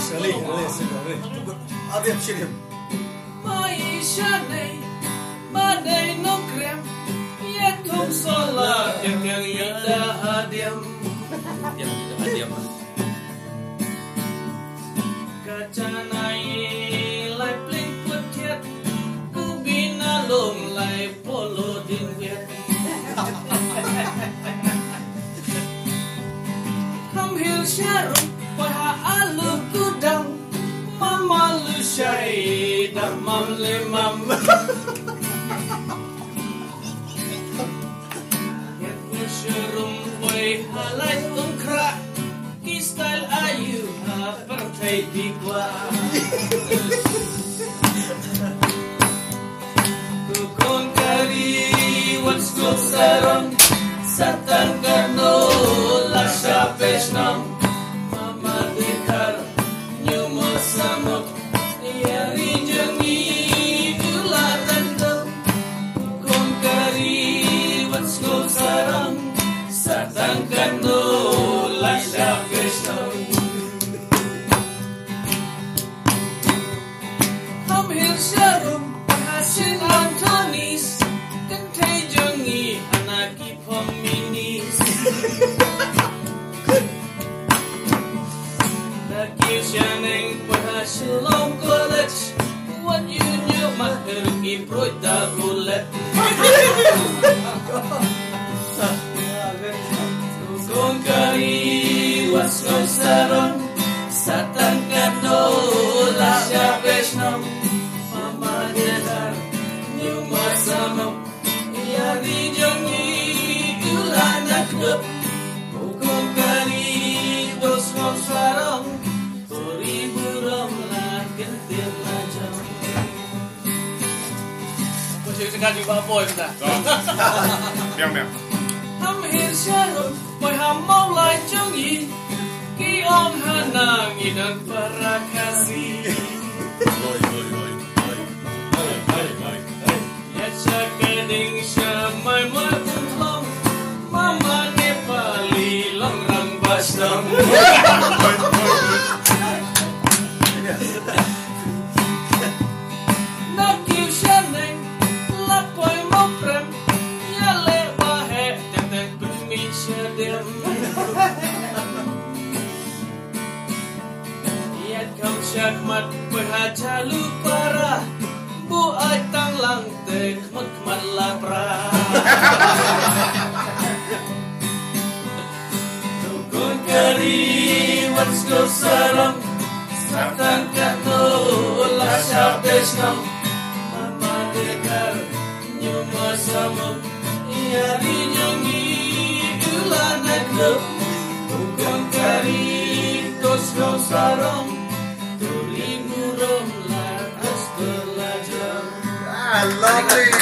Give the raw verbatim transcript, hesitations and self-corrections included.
Shirley, Shirley, Shirley. Adem, Shirley. Mai shanei, ma dei nongkrem, ïa thung sola, ïa kang ïa da hadem. Ïa da hadem. Ka janai lai pling put thiat, ku bina lum lai polo din wiat. Kham hil sharum, poi ha alu kudang, mama lu shai, da mam le mam. Ngat ngat sharum, poi ha lai tungkra, ki style ayu ha pyrthei di kwa. Ku kong kari wat skul sarong, satang kano la sha peshnam. Mama dekar, nyu mo samok, ïa ri jong ngi u la tang tam. Ku kong kari wat skul sarong, satang kano la sha peshnam. Kham hil sharum, ha Saint Anthony's, kynthei jong ngi, hana ki phong minis. Da kiew shaneng, poi ha Shillong College, wat ïu ñiew mat, ruh ki pruid da bullet. Kong kari wat skul sarong, satang kano la sha peshnam. Mama dekar, nyu mo samok, ïa ri jong ngi u la na kdup. Kong kari wat skul sarong, puri burom la kyntir la jam. Ko shi ka ji ba boy sa. Biang, biang. Kham hil sharum, poi ha Mawlai jong ngi, ki ong hana ngi don para Khasi. Oi, oi, oi, oi. Oi, oi, oi, oi. Ïa sha ka ding sha mai mai bun long, mama Nepali long rang ba shnong. Na kiew shaneng, la poi Mawprem, ïa leh ba heh, teng teng pynmih shadem. Ïa kham shakhmat, poi ha Jalupara, buaid tang lang te khmat khmat la pra. Kong kari wat skul sarong, satang kano la sha peshnam. Mama dekar, nyu mo samok, ïa ri jong ngi u la na kdup. Kong kari wat skul sarong, turi burom la kyntir la jam. Ah, lovely.